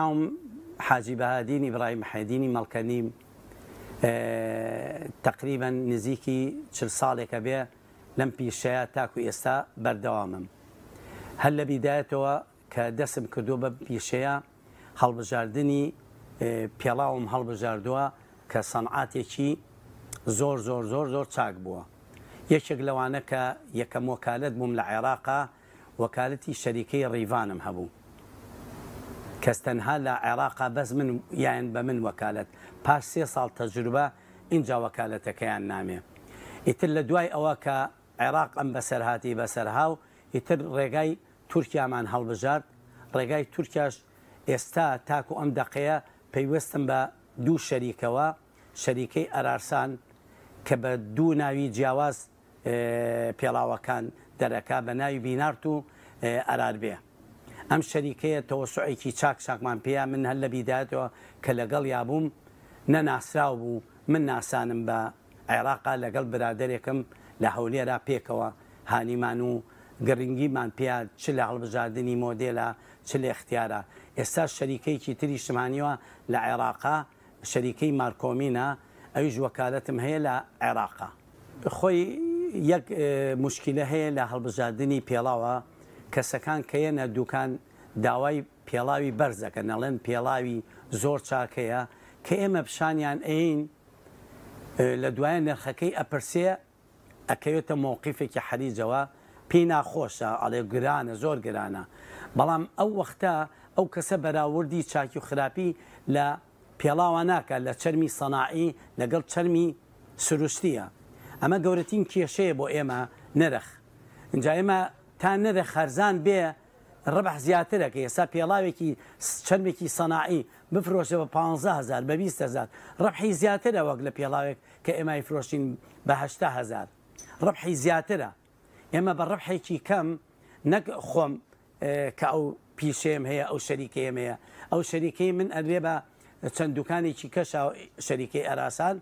ناوم حاجی بەهادین ئیبراهیم محێدینی مەڵکەنیم، تەقریبەن نزیکی 40 ساڵێکە بێ لەم پیشەیە تاکو ئێستا بەردەوامم. هەر لە بیدایەتەوە کە دەسم کردووە بەم پیشەیە هەڵبژاردنی پێڵاوم هەڵبژاردووە کە سەنعاتێکی زۆر زۆر زۆر زۆر چاک بووە. یەکێک لەوانە کە یەکەم وەکالەت بووم لە عێراقا وەکالەتی شەریکەی ڕیڤانم هەبوو کەس تەنها لە عێراقا بەس من یان بە من وەکالەت پاش سێ ساڵ تەجروبە ئینجا وەکالەتەکەیان نامێ ئیتر لە دوای ئەوە کە عێراق ئەم بەسەرهاتی بەسەرهاو ئیتر ڕێگای تورکیامان هەڵبژارد ڕێگای تورکیاش ئێستا تاکو ئەم دەقەیە پەیوەستم بە دوو شەریکەوە شەریکەی ئەرارسان کە بە دوو ناوی جیاواز پێڵاوەکان دەرەکا بە ناوی بینارت و ئەراربێ ئەم شەریکەیە تەوەسوعێکی چاک چاکمان پێیە من هەر لە بیدایەتەوە کە لەگەڵیا بووم نەناسراو بوو من ناسانم بە عێراقا لەگەڵ برادەرێکم لە هەولێرا پێکەوە هانیمان و گرنگیمان پێیا چ لە هەڵبژاردنی مۆدێلە چ لە ئیختیارا ئێستا شەریکەیەکی تریشم هانیوە لە عێراقا شەریکەی مارکۆمینە ئەویش وەکالەتم هەیە لە عێراقا. خۆی یەک موشکیلە هەیە لە هەڵبژاردنی پێڵاوە کەسەکان کە یەنە دوکان داوای پێڵاوی بەرز ئەکەن ئەڵێن پێڵاوی زۆر چاک هەیە کە ئێمە پیشانیان ئەیەین لە دوایە نرخەکەی ئەپرسێ ئەکەوێتە مەوقیفێکی حەریجەوە پێی ناخۆشە ئەڵێ گرانە زۆر گرانە بەڵام ئەو وەختە ئەو کەسە بەراوردی چاکی و خراپی لە پێڵاوە ناکا لە چەرمی سەناعی لەگەڵ چەرمی سروشتیە ئەمە گەورەترین کێشەیە بۆ ئێمە نرخ ئینجا ئێمە تا نرخ هەرزان بێ ڕبح زیاترە کە ئێستا پێڵاوێکی چەرمێکی سەناعی بفرۆشە بە 15 هەزار بە 20 هەزار ڕبحی زیاترە وەک لە پێڵاوێک کە ئێمە ئەیفرۆشین بە 80 هەزار ڕبحی زیاترە ئێمە بە ڕبحێکی کەم نەک خۆم کە ئەو پیشەیەم هەیە ئەو شەریکەیەم هەیە ئەو شەریکەی من ئەدرێ بە چەند دوکانێکی کەشا شەریکەی ئەراسان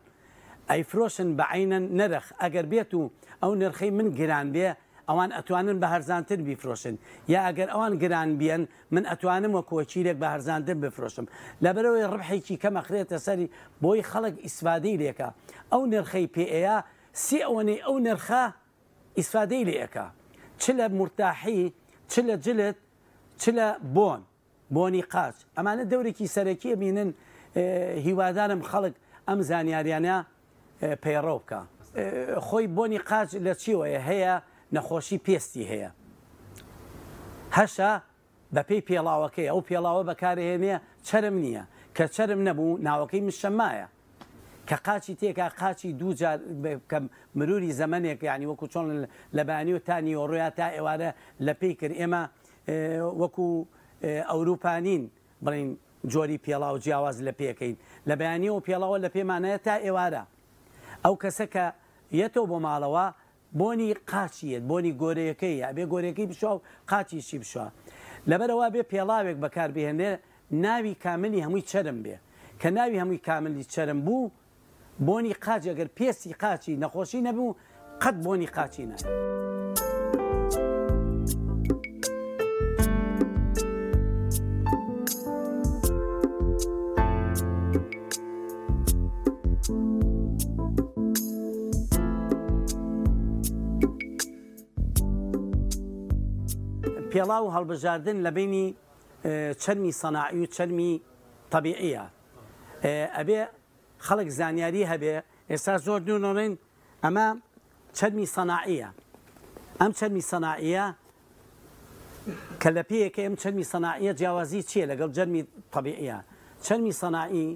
ئەیفرۆشن بە عەینەن نرخ ئەگەر بێت و ئەو نرخەی من گران بێ ئەوان ئەتوانن بە هەرزانتر بیفرۆشن یا ئەگەر ئەوان گران بیەن من ئەتوانم وەکو وەکیلێک بە هەرزانتر بفرۆشم لەبەرئەوەی ڕبحێکی کەم ئەخرێتە سەری بۆی خەڵک ئیسفادەی لێکا ئەو نرخەی پێ ئەیا سێ ئەوەنەی ئەو نرخە ئیسفادەی لێ ئەکا چ لە مورتاحی چ لە جلد چ لە بۆن بۆنی قاچ ئەمانە دەورێکی سەرەکی ئەبینن هیوادارم خەڵک ئەم زانیاریانە پەیڕەو بکا. خۆی بۆنی قاچ لە چیوەیە هەیە نەخۆشی پێستی هەیە هەشە بەپێی پێڵاوەکەی ئەو پێڵاوە بەکارهێنێ چەرم نییە کە چەرم نەبوو ناوەکەی مشەمایە کە قاچی تێکا قاچی دوو جار کە مروری زەمەنێک یانی وەکو چۆن لە بەیانیەوە تا نیوەڕۆ یا تا ئێوارە لە پێی کرد ئێمە وەکو ئەوروپا نین بڵین جۆری پێڵاو جیاواز لە پێکەین لە بەیانیەوە پێڵاوە لە پێمانەیە تا ئێوارە ئەو کەسە کە یەتەوە بۆ ماڵەوە بۆنی قاچی یەت بۆنی گۆرەیەکەی ئەبێ گۆرەکەی بشوا و قاچیشی بشوا لەبەرئەوە ئەبێ پێڵاوێک بەکار بهێنرێ ناوی کاملی هەمووی چەرم بێ کە ناوی هەمووی کاملی چەرم بوو بۆنی قاچ ئەگەر پێستی قاچی نەخۆشی نەبوو قەت بۆنی قاچی نایە. پێڵاو هەڵبژاردن لە بەینی چەرمی سەناعی و چەرمی تەبیعیە ئەبێ خەڵک زانیاری هەبێ ئێستا زۆر دوونۆڕین ئەمە چەرمی سەناعیە ئەم چەرمی سەناعیە کە لە پێیەکەی ئەم چەرمی سەناعیە جیاوازی چییە لەگەڵ جەرمی تەبیعیە چەرمی سەناعی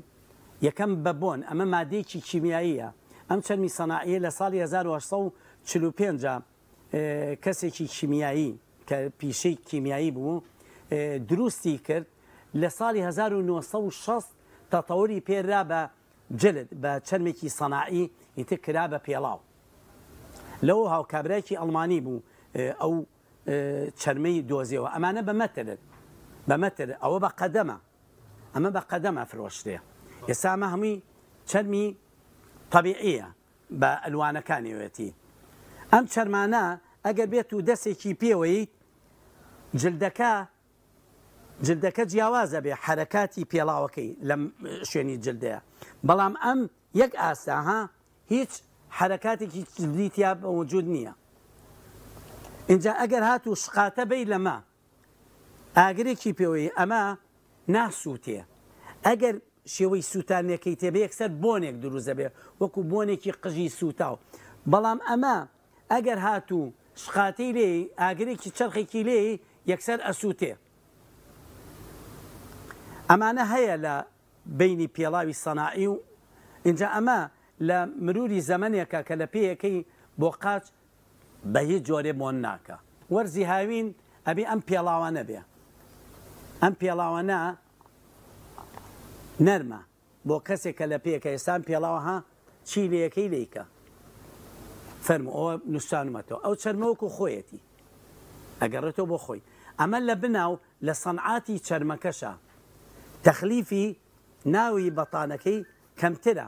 یەکەم بە بۆن، ئەمە مادەیەکی کیمیاییە، ئەم چەرمی سەناعییە لە ساڵی 1845 کەسێکی کیمیایی کە پیشەی کیمیایی بوو دروستی کرد، لە ساڵی 1960 تەتەوری پێرا بە جلد بە چەرمێکی سەناعی ئیتر کرا بە پێڵاو. لەوە هاو کابرایەکی ئەڵمانی بوو ئەو چەرمەی دۆزیەوە، ئەمانە بە مەترن، بە مەتر، ئەوە بە قەدەمە. ئەمە بە قەدەم ئەفرۆشرێ ئێستا ئەمە هەمووی چەرمی تەبیعیە بە ئەلوانەکانیەوەتی ئەم چەرمانە ئەگەر بێت و دەسێکی پێوەیت جلدەکە جلدەکە جیاوازە بێ حەرەکاتی پێڵاوەکەی لەم شوێنی جلدەیە بەڵام ئەم یەک ئاستە ها هیچ حەرەکاتێکی جلدی تیا موجود نییە ئینجا ئەگەر هاتوو شقاتە بەی لەمە ئاگرێکی پێوەی ئەمە ناسووتێ ئەگەر شێوەی سووتانەکەی تێبێ یەکسەر بۆنێک دروست دەبێ وەکو بۆنێکی قژی سووتاو بەڵام ئەمە ئەگەر هاتوو شقاتەی لێی ئاگرێکی چەرخێکی لێی یەکسەر ئەسووتێ ئەمانە هەیە لە بەینی پێڵاوی سەناعی و ئینجا ئەمە لە مروری زەمەنێکە کە لە پێیەکەی بۆ قاچ بە هیچ جۆرێ بۆن ناکا. وەرزی هاوین ئەبێ ئەم پێڵاوانە بێ ئەم پێڵاوانە نەرمە بۆ کەسێک کە لە پێکە ئێستا ئەم پێڵاوە ها چی لەکەی لەیکە فەرموو ئەوە نووسانمەتەوە ئەو چەرمە وەکو خۆیەتی ئەگەڕێتەوە بۆ خۆی ئەمە لە بناو لە سەنعاتی چەرمەکەشە تەخلیفی ناوی بەتانەکەی کەمترە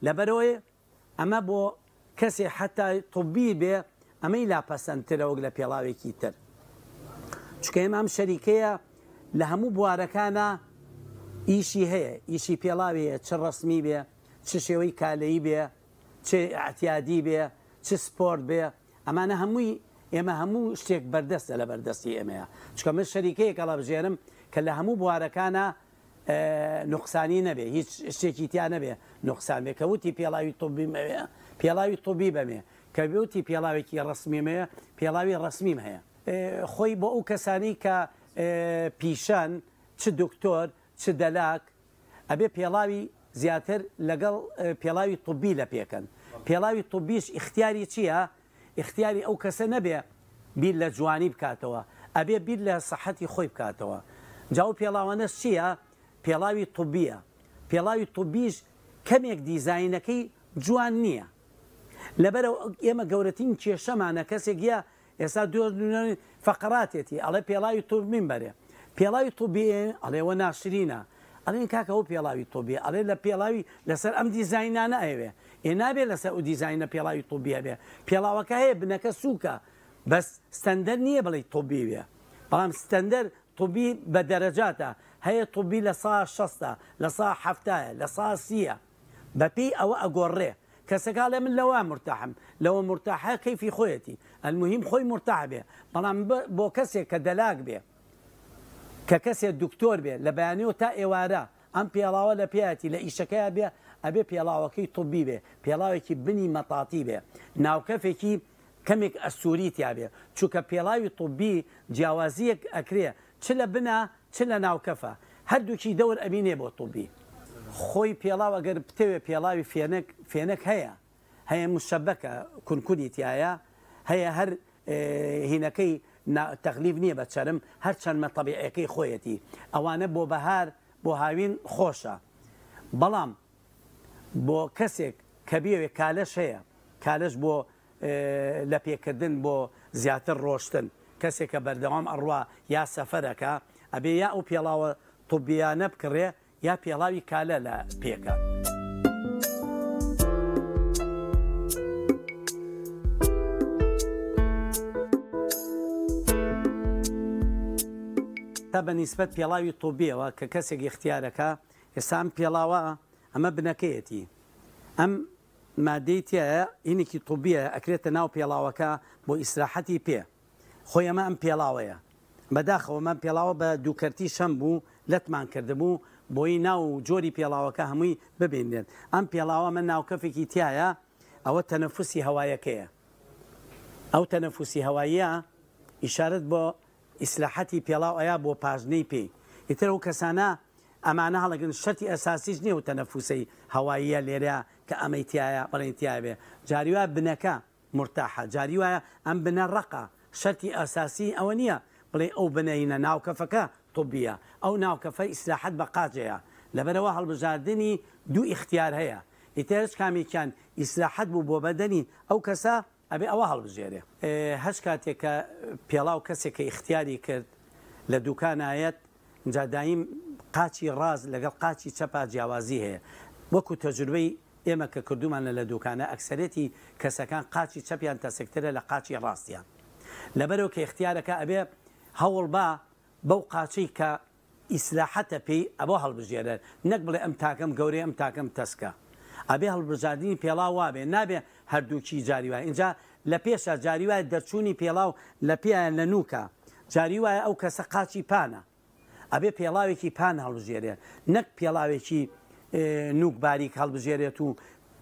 لەبەرئەوەی ئەمە بۆ کەسێ حەتا طبی بێ ئەمەی لا پەسەندترە وەک لە پێڵاوێکی تر چونکە ئێمە ئەم شەریکەیە لە هەموو بوارەکانا ئیشی هەیە ئیشی پێڵاوی هەیە چ ڕەسمی بێ چ شێوەی کالەیی بێ چ ئەعتیادی بێ چ سپۆرت بێ ئەمانە هەمووی ئێمە هەموو شتێک بەردەستە لە بەردەستی ئێمەیە چونکە من شەریکەیەک هەڵەبژێرم کە لە هەموو بوارەکانا نوقسانی نەبێ هیچ شتێکی تیا نەبێ نوقسان بێ کە وتی پێڵاوی طبیم ئەوێ پێڵاوی طبی بەمێ کە وتی پێڵاوێکی ڕەسمیم هەیە پێڵاوی ڕەسمیم هەیە خۆی بۆ ئەو کەسانی کە پیشەن چ دکتۆر چ دەلاک ئەبێ پێڵاوی زیاتر لەگەڵ پێڵاوی طبی لە پێکەن پێڵاوی طبیش ئیختیاری چییە؟ ئیختیاری ئەو کەسە نەبێ بیر لە جوانی بکاتەوە ئەبێ بیر لە سەحەتی خۆی بکاتەوە جا ئەو پێڵاوانەش چیە پێڵاوی طبیە پێڵاوی طبیش کەمێک دیزاینەکەی جوان نیە لەبەرئەوە ئێمە گەورەترین کێشەمانە کەسێک یە ئێستا دۆ فەقەراتێتی ئەڵێ پێڵاوی طبیم بەرێ پێڵاوی طبی ئەڵێ ئەوە ناشرینە ئەڵێن کاکە ئەو پێڵاوی طبیە ئەڵێ لە پێڵاوی لەسەر ئەم دیزاینانە ئەیەوێ ئێ نابێ لەسەر ئەو دیزاینە پێڵاوی طبی هەبێ پێڵاوەکە هەیە بنەکە سوکە بەس ستەندەر نییە بڵێی طبی بێ بەڵام ستەندەر طبی بە دەرەجاتە هەیە طبی لە سا شەستە لە سا حەفتایە لە سا سیە بەپێی ئەوە ئەگۆڕێ کەسەکە ئەڵێ من لەوە مورتاحم لەوە مورتاحە کەیفی خۆیەتی المهم خۆی مورتاح بێ بەڵام بۆ کەسێک کە دەلاک بێ کە کەسێ دکتۆر بێ لە بەیانیەوە تا ئێوارە ئەم پێڵاوە لە پێیەتی لە ئیشەکەیا بێ ئەبێ پێڵاوەکەی طبی بێ پێڵاوێکی بنی مەتاتی بێ ناوکەفێکی کەمێک ئەستوری تیا بێ چونکە پێڵاوی طبی جیاوازیەک ئەکرێ چ لە بنا چ لە ناوکەفە هەردووکی دەور ئەبینێ بۆ طبی. خۆی پێڵاو ئەگەر بتەوێ پێڵاوی فێنک فێنک هەیە هەیە مشەبەکە کونکونی تیایە هەیە هەر هینەکەی نا تەغلیف نیە بە چەرم هەر چەرمە تەبیعیەکەی خۆیەتی ئەوانە بۆ بەهار بۆ هاوین خۆشە بەڵام بۆ کەسێک کە بیەوێ کالەش هەیە کالەش بۆ لە پێکردن بۆ زیاتر ڕۆشتن کەسێک کە بەردەوام ئەڕوا یا سەفەرەکە ئەبێ یا ئەو پێڵاوە طبیانە بکڕێ یا پێڵاوی کالە لە پێکە. تا بە نیسبەت پێڵاوی طوبیەوە کە کەسێک ئیختیارەکا ئێستا ئەم پێڵاوە ئەمە بنەکەیەتی ئەم مادەی تیایە هینێکی طوبیە ئەکرێتە ناو پێڵاوەکە بۆ ئیسراحەتی پێ خۆی ئەمە ئەم پێڵاوەیە. بەداخەوە ئەم پێڵاوە بە دووکەرتی شەم بوو لەتمان کردبوو بۆی ناو و جۆری پێڵاوەکە هەمووی ببینرێت. ئەم پێڵاوە ئەمە ناوکەفێکی تیایە ئەوە تەنەفوسی هەوایەکەیە. ئەو تەنەفوسی هەواییە ئیشارەت بۆ ئیسراحەتی پێڵاو ئەیا بۆ پاژنەی پێی. ئیتر ئەو کەسانە ئەمانە هەڵەگرن شەرتی ئەساسیش نیە ئەو تەنەفوسەی هەواییە لێرە کە ئەمەی تیایە بڵێن تیایە بێ. جاری وایە بنەکە مورتاحە جاری وایە ئەم بنە ڕەقە شەرتی ئەساسی ئەوە نیە بڵێی ئەو بنە ینە ناوکەفەکە طبیە ئەو ناوکەفە ئیسراحەت بە قاچەیە لەبەرئەوە هەڵبژاردنی دوو ئیختیار هەیە ئیتر هەچ کامێکیان ئیسراحەت بوو بۆ بەدەنی ئەو کەسە ئەبێ ئەوە هەڵبژێرێ. هەچ کاتێک کە پێڵاو کەسێک کە ئیختیاری کرد لە دوکان ئایەت جا دایم قاچی ڕاست لەگەڵ قاچی چەپا جیاوازی هەیە وەکو تەجروبەی ئێمە کە کردومانە لە دوکانە ئەکسەرێتی کەسەکان قاچی چەپیان تەسکترە لە قاچی ڕاستیان لەبەرئەوە کە ئیختیارەکە ئەبێ هەوڵ با بەو قاچەی کە ئیسلاحەتە پێی ئەبۆ هەڵبژێرێت نەک بڵێ ئەم تاکەم گەورەیە ئەم تاکەم تەسکە ئەبێ هەڵبژاردنی پێڵاو وابێ نابێ هەردووکی جاری وایە ئینجا لە پێشا جاری وایە دەرچوونی پێڵاو لە پێیان لە نوکە جاری وایە ئەو کەسە قاچی پانە ئەبێ پێڵاوێکی پان هەڵبژێرێ نەک پێڵاوێکی نوک باریک هەڵبژێرێت و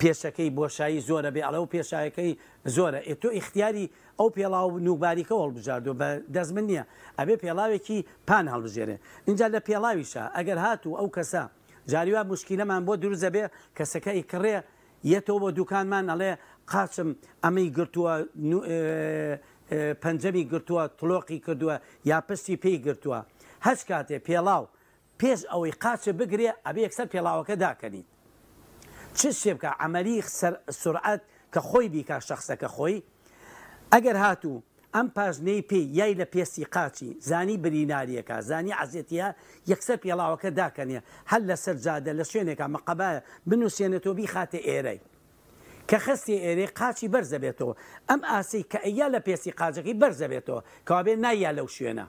پێشەکەی بۆشایی زۆرە بێ ئەڵێ ئەو پێشایەکەی زۆرە ئێ تۆ ئیختیاری ئەو پێڵاو نوک باریکەو هەڵبژاردوە بە دەست من نیە ئەبێ پێڵاوێکی پان هەڵبژێرێ ئینجا لە پێڵاویشا ئەگەر هاتوو ئەو کەسە جاری وا موشکیلەمان بۆ دروست ئەبێ کەسەکە ئیکڕێ یەتەوە بۆ دوکانمان ئەڵێ قاچم ئەمەی گرتووە پەنجەمی گرتووە تڵۆقی کردووە یا پشتی پێی گرتووە هەچ کاتێ پێڵاو پێش ئەوەی قاچت بگرێ ئەبێ یەکسەر پێڵاوەکە داکەنیت چ شتێ بکا عەمەلی سورعەت کە خۆی بیکا شەخسەکە خۆی ئەگەر هاتوو ئەم پاژنەی پێی یای لە پێستی قاچی زانی بریناریەکە زانی عەزێتیە یەکسەر پێڵاوەکە داکەنێ هەر لەسەر جادە لە شوێنێکا مقەبایە بنوسێنێتەوە بیخاتە ئێرەی کە خستیە ئێرەی قاچی بەرزەبێتەوە ئەم ئاسەی کە ئەیا لە پێستی قاچەکەی بەرزەبێتەوە کەوابێ نایا لەو شوێنە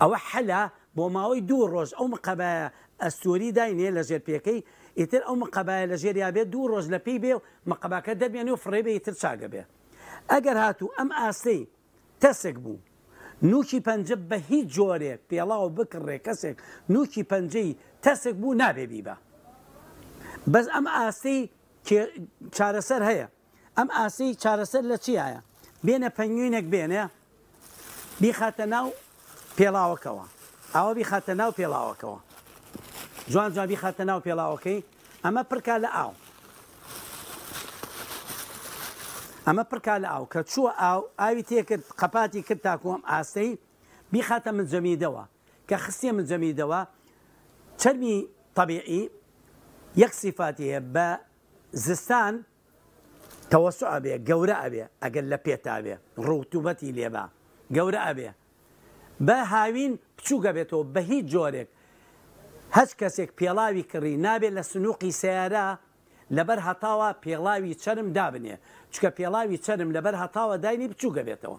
ئەوە حەلە بۆ ماوەی دوو ڕۆژ ئەو مقەبایە ئەستوری داینێ لە ژێر پێکەی ئیتر ئەو مقەبایە لە ژێریا بێت دوو ڕۆژ لە پێی بێ و مقەباکە دەربێنێ و فڕێ بێ ئیتر چاک ئەبێ ئەگەر هاتوو ئەم ئاستەی تەسک بوو نوکی پەنجە بە هیچ جۆرێک پێڵاو بکڕێ کەسێک نوکی پەنجەی تەسک بوو نابێ بیبا بەس ئەم ئاستەی چارەسەر هەیە ئەم ئاسەی چارەسەر لە چیایە؟ بێنە پەنگوینێک بێنێ بیخاتە ناو پێڵاوەکەوە ئاوا بیخاتە ناو پێڵاوەکەوە جوان جوان بیخاتە ناو پێڵاوەکەی ئەمە پرکا لە ئاو ئەمە پرکا لە ئاو کە چووە ئاو ئاوی تێکرد قەپاتی کرد تاکو ئەم ئاستەی بیخاتە منجەمیدەوە کە خستیە منجەمیدەوە چەرمی تەبیعی یەک سیفاتی هەیە بە زستان تەوەسوع ئەبێ گەورە ئەبێ ئەگەر لە پێتا بێ ڕوتوبەتی لێبا گەورە ئەبێ بە هاوین بچوک ئەبێتەوە بە هیچ جۆرێک هەچ کەسێک پێڵاوی کڕی نابێ لە سنوقی سەیارە لەبەر هەتاوە پێڵاوی چەرم دابنێ چونکە پێڵاوی چەرم لەبەر هەتاوە داینی بچوک ئەبێتەوە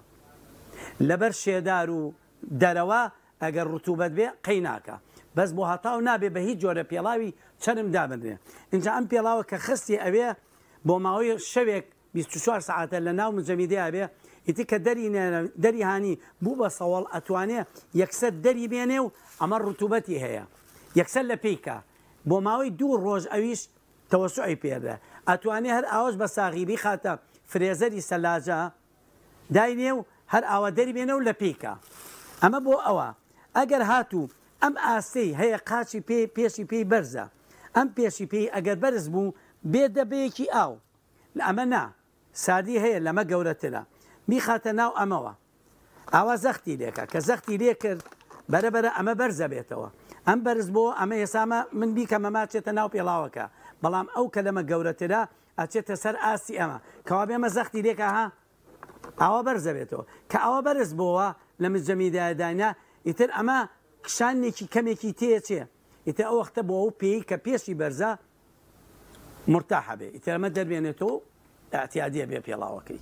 لەبەر شێدار و دەرەوە ئەگەر ڕتوبەت بێ قەی ناکا بەس بۆ هەتاو نابێ بە هیچ جۆرە پێڵاوی چەرم دابنرێ ئینجا ئەم پێڵاوە کە خستی ئەوێ بۆ ماوەی شەوێک 24 سەعاتە لە ناو مجەمیدەیا بێ ئیتر کە دەری دەری هانی بوو بە سەوەڵ ئەتوانێ یەکسەر دەری بێنێ و ئەمە ڕتوبەتی هەیە یەکسەر لە پێی کا بۆ ماوەی دوو ڕۆژ ئەویش تەوەسوعی پێ بێ ئەتوانێ هەر ئاوەش بە ساغی بیخاتە فرێزەری سەلاجە داینێ و هەر ئاوا دەری بێنە و لە پێی کە. ئەمە بۆ ئەوە ئەگەر هاتوو ئەم ئاستەی هەیە قاچی پێ پێشی پێی بەرزە ئەم پێشی پێی ئەگەر بەرز بوو بێ دەبەیەکی ئاو لە ئەمە نا ساردی هەیە لەمە گەورەترە بیخاتە ناو ئەمەوە ئاوا زەختی لێکە کە زەختی لێ کرد بەرە بەرە ئەمە بەرزە بێتەوە ئەم بەرز بۆ ئەمە ئێسامە من بیکەمە ماچێتە ناو پێڵاوەکە بەڵام ئەو کە لەمە گەورەترە ئەچێتە سەر ئاستی ئەمە کەوابێ ئەمە زەختی لێکا ها ئاوا بەرز ئەبێتەوە کە ئاوا بەرز بۆوە لە مجەمیدایە داینا ئیتر ئەمە کشانێکی کەمێکی تێچێ ئیتر ئەو وەختە بۆ ئەو پێی کە پێشی بەرزە مرتاحە بێ ئیتر ئەمە دەربێنێتەوە ئەعتیادیە بێ پێڵاوەکەی.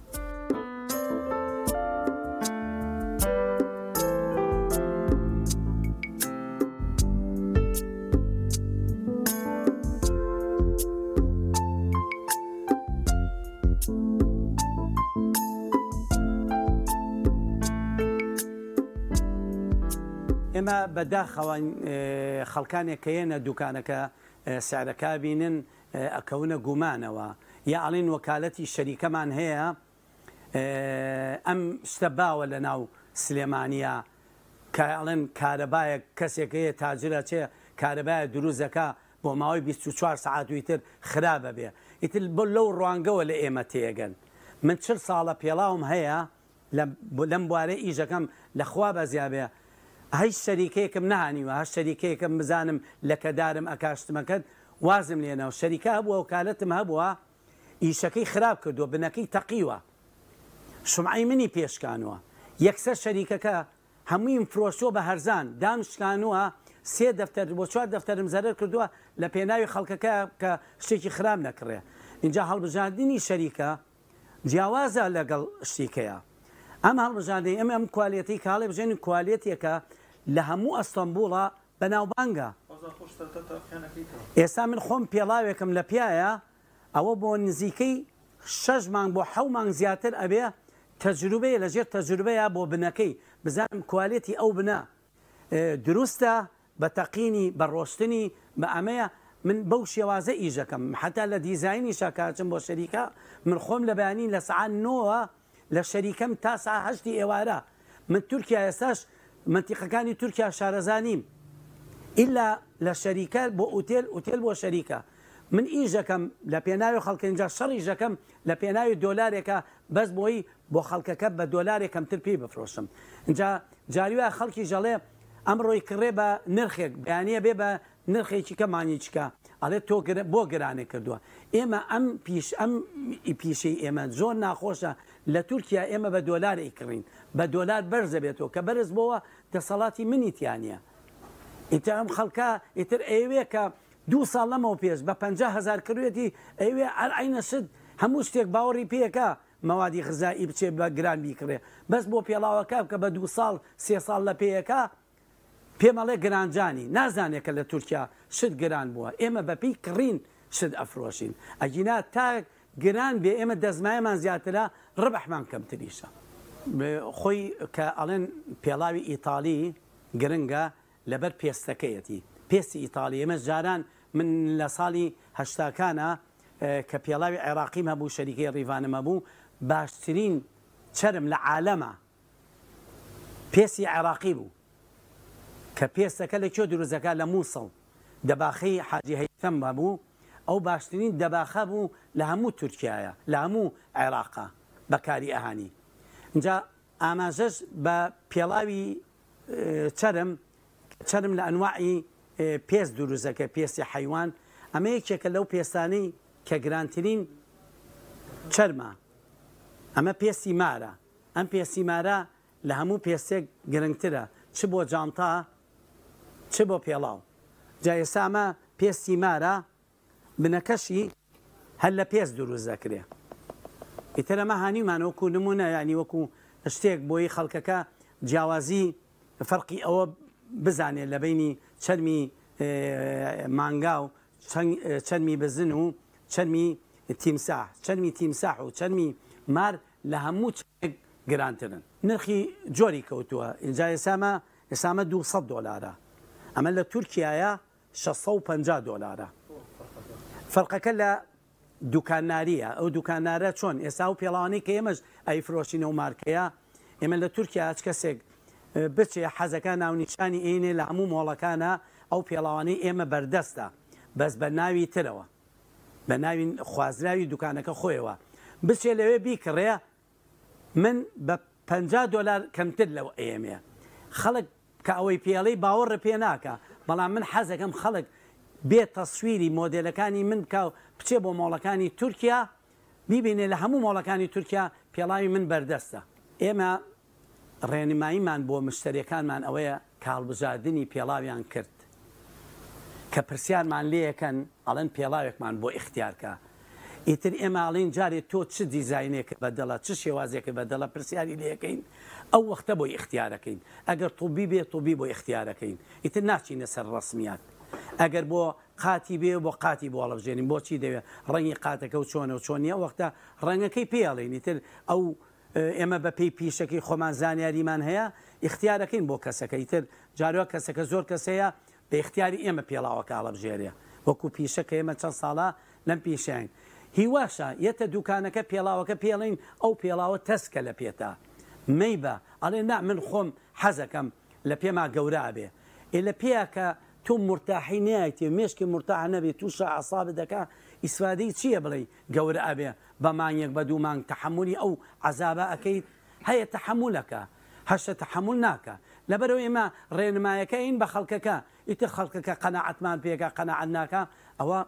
ئێمە بە داخەوە خەڵکانێک کە یەنە دوکانەکە سعرەکە بینن ئەکەونە گومانەوە یا ئەڵێن وەکالەتی شەریکەمان هەیە ئەم شتە باوە لە ناو سلێمانیا کە ئەڵێن کارەبایەک کەسێک هەیە تاجر ئەچێ کارەبایە دروست دەکا بۆ ماوەی 24 سەعات و ئیتر خراپ ئەبێ ئیتر بۆ لەو ڕوانگەوە لە ئێمە تێگەن من چل ساڵە پێڵاوم هەیە لەم بوارەی ئیشەکەم لە خوا بەزیابێ هیچ شەریکەیەکم نەهانیوە هەر شەریکەیەکم بزانم لەکەدارم ئەکا شتمەکەت وازم لێناو شەریکە هەبووە وکالەتم هەبووە ئیشەکەی خراپ کردووە بنەکەی تەقیوە سومعەی منی پێ شکانووە یەکسەر شەریکەکە هەموویم فرۆشتووە بە هەرزان دام شکانووە سێ دەفتەر بۆ چوار دەفتەرم زەرەر کردووە لە پێناوی خەڵکەکە کە شتێکی خراپ نەکڕێ ئینجا هەڵبژاردنی شەریکە جیاوازە لەگەڵ شتیکەیە ئەم هەڵبژاردنەی ئەم ئەم کوالێتی کاڵێ بژێن کوالێتێکە لە هەموو ئەستەنبوڵە بەناوبانگە. ئێستا من خۆم پێڵاوێکم لە پیایە ئەوە بۆ نزیکەی شەش مانگ بۆ حەو مانگ زیاتر ئەبێ تەجروبەیە لەژێر تەجروبەیە بۆ بنەکەی بزانم کوالێتی ئەو بنە دروستە بە تەقینی بە ڕۆشتنی بە ئەمەیە من بەو شێوازە ئیشەکەم حتا لە دیزاینیشا کە ئەچم بۆ شەریکە من خۆم لە بەیانی لە سەعات نۆوە لە شەریکەم تا سەعات هەشتی ئێوارە من تورکیا ئێستاش مەنتیقەکانی تورکیا شارەزا نیم ئیلا لە شەریکە بۆ ئوتێل ئوتێل بۆ شەریکە من ئیشەکەم لە پێناوی خەڵکە ئینجا شەڕیشەکەم لە پێناوی دۆلارێکە بەس بۆی بۆ خەڵکەکە بە دۆلارێک کەمتر پێی بفرۆشم ئینجا جاری وایە خەڵکیش ئەڵێ ئەمڕۆی کڕێ بە نرخێک بەیانیە بێ بە نرخێکی کە مانگیچکە ئەڵێ تۆ بۆ گرانت کردووە ئێمە ئەم پیش ئەم پیشەی ئێمە زۆر ناخۆشە لە تورکیا ئێمە بە دۆلار ئەیکڕین بە دۆلار بەرز ئەبێتەوە کە بەرز بۆوە دەسەڵاتی منی تیا نیە ئیتر ئەم خەڵکە ئیتر ئەیەوێ کە دوو ساڵ لەمەو پێش بە 50 هەزار کڕوێتی ئەیەوێ هەر عەینە شت هەموو شتێک باوەڕی پێکا مەوادی غزائی بچێ بە گران بیکڕێ بەس بۆ پێڵاوەکە کە بە دوو ساڵ سێ ساڵ لە پێیەکا پێم ئەڵێ گرانجانی نازانێ کە لە تورکیا شت گران بووە ئێمە بە پێی کڕین شت ئەفرۆشین ئەگینا تا گران بێ ئێمە دەستمایەمان زیاترە ڕبحمان کەمتریشە. خۆی کە ئەڵێن پێڵاوی ئیتاڵی گرنگە لەبەر پێستەکەیەتی پێستی ئیتاڵی ئێمەش جاران من لە ساڵی هەشتاکانا کە پێڵاوی عێراقیم هەبوو شەریکەی ڕیڤانم هەبوو باشترین چەرم لە عالەما پێستی عێراقی بوو کە پێستەکە لە کوێ دروست دەکا لە موسڵ دەباخەی حاجی هەیسەم هەبوو ئەو باشترین دەباخە بوو لە هەموو تورکیایە لە هەموو عێراقا بەکاری ئەهانی ئینجا ئاماژەش بە پێڵاوی چەرم چەرم لە ئەنواعی پێست دروست دەکرێت پێستی حەیوان ئەمە یەکێکە لەو پێستانەی کە گرانترین چەرمە ئەمە پێستی مارە ئەم پێستی مارە لە هەموو پێستێک گرنگترە چ بۆ جانتا چ بۆ پێڵاو جا ئێستا ئەمە پێستی مارە بنەکەشی هەر لە پێست دروست دەکرێ ئیتر ئەمە هانیمان وەکو نمونە یانی وەکو شتێک بۆی خەڵکەکە جیاوازی فەرقی ئەوە بزانێت لە بینی چەرمی مانگا و چەرمی بزن و چەرمی تیمساح چەرمی تیمساح و چەرمی مار لە هەموو چەرمێک گرانترن. نرخی جۆری کەوتووە ئینجا ئێسامە ئێسامە 200 دۆلارە ئەمە لە تورکیایە 650 دۆلارە فەرقەکە لە دوکاناریە ئەو دوکانارە چۆن ئێستا ئەو پێڵاوانەی کە ئێمەش ئەیفرۆشین ئەو مارکەیە ئێمە لە تورکیا هەچ کەسێک بچێ حەزەکە ناونیشانی ئەینێ لە هەموو مۆڵەکانە ئەو پێڵاوانەی ئێمە بەردەستە بەس بە ناوی ترەوە بە ناوی خوازراوی دوکانەکە خۆیەوە بچێ لەوێ بیکڕێ من بە 50 دۆلار کەمتر لەو ئەیەمێ خەڵک کە ئەوەی پێڵێی باوەڕ پێ ناکا بەڵام من حەزەکەم خەڵک بێ تەسویری مۆدێلەکانی من بکا و بچێ بۆ مۆڵەکانی تورکیا بیبینێ لە هەموو مۆڵەکانی تورکیا پێڵاوی من بەردەستە. ئێمە ڕێنماییمان بۆ مشتەریەکانمان ئەوەیە کە هەڵبژاردنی پێڵاویان کرد کە پرسیارمان لێیەکەن ئەڵێن پێڵاوێکمان بۆ ئیختیار کە ئیتر ئێمە ئەڵێین جارێ تۆ چ دیزاینێکت بە دڵە چ شێوازێکت بە دڵە پرسیاری لێکەین ئەو وەختە بۆی ئیختیارەکەین ئەگەر طوبی بێ طوبی بۆ ئیختیارەکەین ئیتر ناچینە سەر ڕەسمیات ئەگەر بۆ قاتی بێ بۆ قاتی بۆ هەڵبژێرین بۆچی دەوێ ڕەنگی قاتەکە و چۆنە و چۆن نییە ئەو وەختە ڕەنگەکەی پێ ئەڵێین ئیتر ئەو ئێمە بە پێی پیشەکەی خۆمان زانیاریمان هەیە ئیختیارەکەین بۆ کەسەکە ئیتر جاروا کەسەکە زۆر کەس هەیە بە ئیختیاری ئێمە پێڵاوەکە هەڵەبژێرێ وەکو پیشە کە ئێمە چەند ساڵە لەم پیشەین هیواشە یەتە دوکانەکە پێڵاوەکە پێڵین ئەو پێڵاوە تەسکە لە پێتا مەیبە ئەڵێ نا من خۆم حەزەکەم لە پێما گەورە ئەبێ ئێ لە پێیا کە تۆ مورتاحی نایتێ مێشکی مورتاح نەبێ توشە ئەعسابت دەکا ئیسفادەی چیە بڵێی گەورە ئەبێ بە مانگێک بە دوو مانگ تەحەمولی ئەو عەزابە ئەکەیت هەیە تەحەمولەکە هەشە تەحەمول ناکا لەبەرئەوەی ئێمە ڕێنمایەکە ئەین بە خەڵکەکە ئیتر خەڵکەکە قەناعەتمان پێکا قەناعەت ناکا ئەوە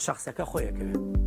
شەخسەکە خۆی ئەکەوێ.